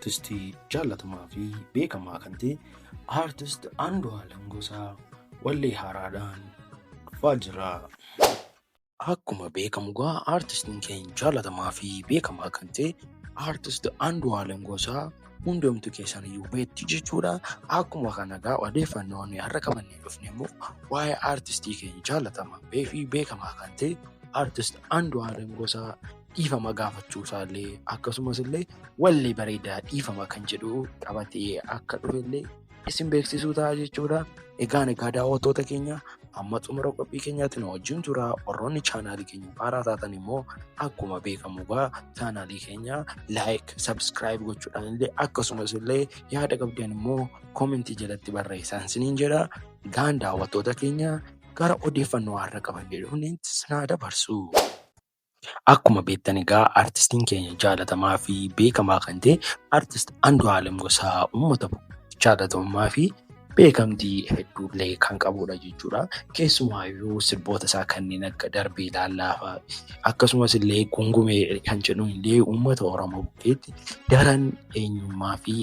Aartistii jaallatamaa fi beekamaa kan ta'e Aartist Andu'aalem Gosaa wallee haaraadhaan dhufaa jira. Akkuma beekamu egaa aartistiin keenya jaallatamaa fi beekamaa kan ta'e Aartist Andu'aalem Gosaa hundumti keessan iyyuu beektu jechuudha. Akkuma kana egaa odeeffannoon har'a qabannee dhufne immoo waa'ee aartistii keenya jaallatamaa fi beekamaa kan ta'e Aartist Andu'aalem Gosaa dhiifama gaafachuu isaallee akkasumas illee wallee bareedaa dhiifama kan jedhu qabatee akka dhufellee isin beeksisuu ta'a jechuudha. Egaan egaa daawwattoota keenya amma xumura qophii keenyaatti nu wajjin tura. Warroonni chaanaalii keenya haaraa taatan immoo akkuma beekamu egaa chaanaalii keenya like, subscribe gochuudhaan illee akkasumas illee yaada qabdan immoo koomentii jalatti barreessaa isiniin jedha. Egaan daawwattoota keenya gara odeeffannoo har'a qabannee dhufneetti isin haa dabarsu. Akkuma beektan egaa artistiin keenya jaalatamaa fi beekamaa kan ta'e artist Andu'aalem Gosaa uummata jaalatamummaa fi beekamtii hedduullee kan qabudha jechuudha. Keessumaayyuu sirboota isaa kanneen akka Darbee Laallaa akkasumas illee Gungumee kan jedhuun illee uummata Oromoo bukkeetti daran eenyummaa fi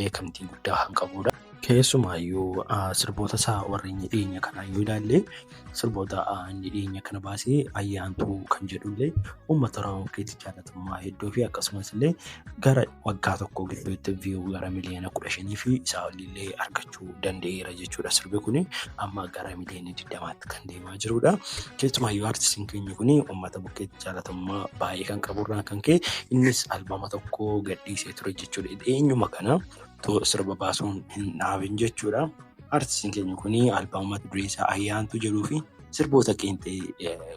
beekamtii guddaa kan qabudha. Keessumaayyuu sirboota isaa warreen dhiyeenya kanaa yoo ilaalle sirboota inni dhiyeenya kana baase Ayyaantuu kan jedhullee uummata Oromoo biratti jaalatamummaa hedduu fi akkasumas illee gara waggaa tokko gidduutti view gara miliyoona 15 fi isaa olillee argachuu danda'eera jechuudha. Sirbi kun amma gara miliyoona 20tti kan deemaa jirudha. Keessumaayyuu artistiin keenya kun uummata bukkeetti jaalatamummaa baay'ee kan qaburraa kan ka'e innis albama tokko gadhiisee ture jechuudha. Dhiyeenyuma kana sirba baasuun hin dhaabin jechuudha. Artistiin keenya kun albama mata dureen isaa Ayyaantuu jedhuu fi sirboota qeenxee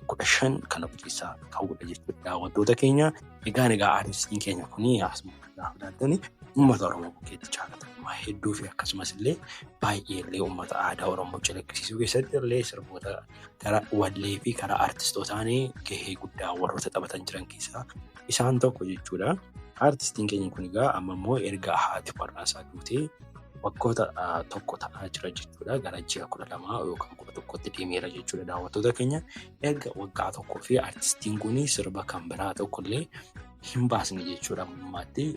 15 kan of keessaa qabudha jechuudha. Daawwattoota keenya egaan egaa artistiin keenya kun asuma gaafa ilaaltan uummata Oromoo bukkeetti jaalatamummaa hedduu fi akkasumas illee baay'ee illee uummata aadaa Oromoo calaqqisiisuu keessatti illee sirboota gara wallee fi karaa artistootaan gahee guddaa warroota taphatan jiran keessaa isaan tokko jechuudha. Artistiin keenya kun egaa amma immoo erga haati warraa isaa duutee waggoota tokko ta'aa jira jechuudha. Gara ji'a 12 yookaan 11tti deemeera jechuudha daawwattoota keenya. Erga waggaa tokkoo fi artistiin kun sirba kan biraa tokkollee hin baasne jechuudha ammaatti.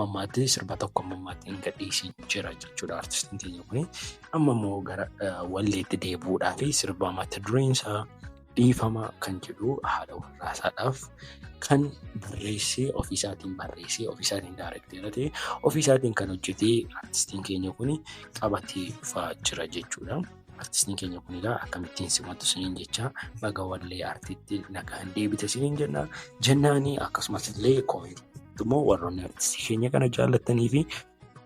Ammaatti sirba tokko ammaatti hin gadhiisin jira jechuudha artistiin keenya kun. Amma immoo gara walleetti deebi'uudhaa fi sirba mata dureen isaa dhiifama kan jedhu haadha warraasaadhaaf kan barreessee ofiisaatiin barreessee ofiisaatiin daayirekteera ta'e ofiisaatiin kan hojjete artistiin keenya kun qabatee dhufaa jira jechuudha. Artistiin keenya kun egaa akkamittiin simatu isiniin jecha baga wallee artiitti nagaan deebite isiniin jenna jennaanii akkasumas illee koomentii immoo warroonni artistii keenya kana jaallattanii fi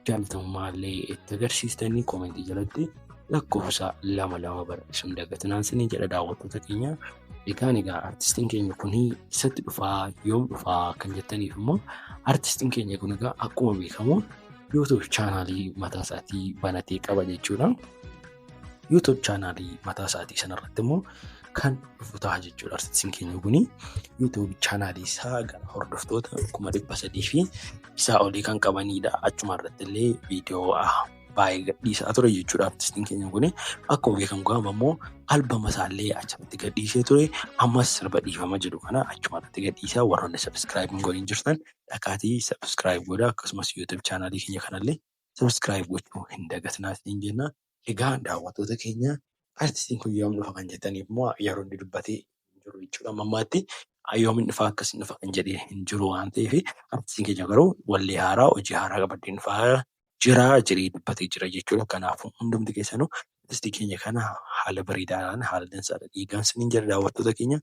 jaalatamummaa illee itti agarsiistanii koomentii jalatti lakkoofsa 2 2 barreessuun dagatinaan isinii jedha daawwattoota keenya. Egaan egaa artistiin keenya kun eessatti dhufaa yoom dhufaa kan jettaniif immoo artistiin keenya kun egaa akkuma beekamu YouTube chaanaalii mataa isaatii banatee qaba jechuudha. YouTube chaanaalii mataa isaatii sanarratti immoo kan dhufu ta'a jechuudha. Artistiin keenya kun YouTube chaanaalii isaa gara hordoftoota 300,000 fi isaa olii kan qabanidha. Achuma irratti illee viidiyoo baay'ee gadhiisaa ture jechuudha. Artistiin keenya kun akkuma beekamu gaafa immoo albama isaallee achirratti gadhiisee ture. Ammas sirba dhiifama jedhu kana achuma irratti gadhiisaa warroonni subscribe hin godhin jirtan dhaqaatii subscribe godhaa akkasumas YouTube chaanaalii keenya kanallee subscribe gochuu hin dagatinaa isiniin jenna. Egaa daawwattoota keenya artistiin kun yoom dhufa kan jettaniif immoo yeroo inni dubbatee hin jiru jechuudha. Amma ammaatti yoomin dhufa akkasin dhufa kan jedhee hin jiru waan ta'eef artistiin keenya garuu wallee haaraa hojii haaraa qabadheen dhufaa jira jedhee dubbatee jira jechuudha. Kanaafuu hundumti keessanuu artistii keenya kana haala bareedaadhaan haala dansaadhaan eegaa isiniin jedha daawwattoota keenya.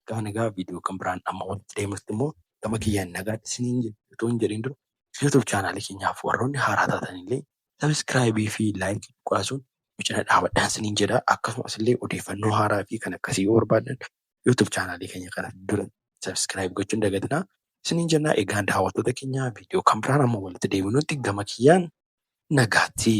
Egaan egaa viidiyoo kan biraan amma walitti deemnutti immoo gama kiyyaan nagaatti isiniin otoo hin jedhin dura YouTube chaanaalii keenyaaf warroonni haaraa taatan illee sabiskiraayibii fi laayikii cuqaasuun nu cina dhaabadhaan isiniin jedha. Akkasumas illee odeeffannoo haaraa fi kan akkasii yoo barbaadan YouTube chaanaalii keenya kana dura sabiskiraayib gochuun dagatinaa isiniin jenna. Egaan daawwattoota keenya viidiyoo kan biraan amma walitti deebinutti gama kiyyaan nagaatti.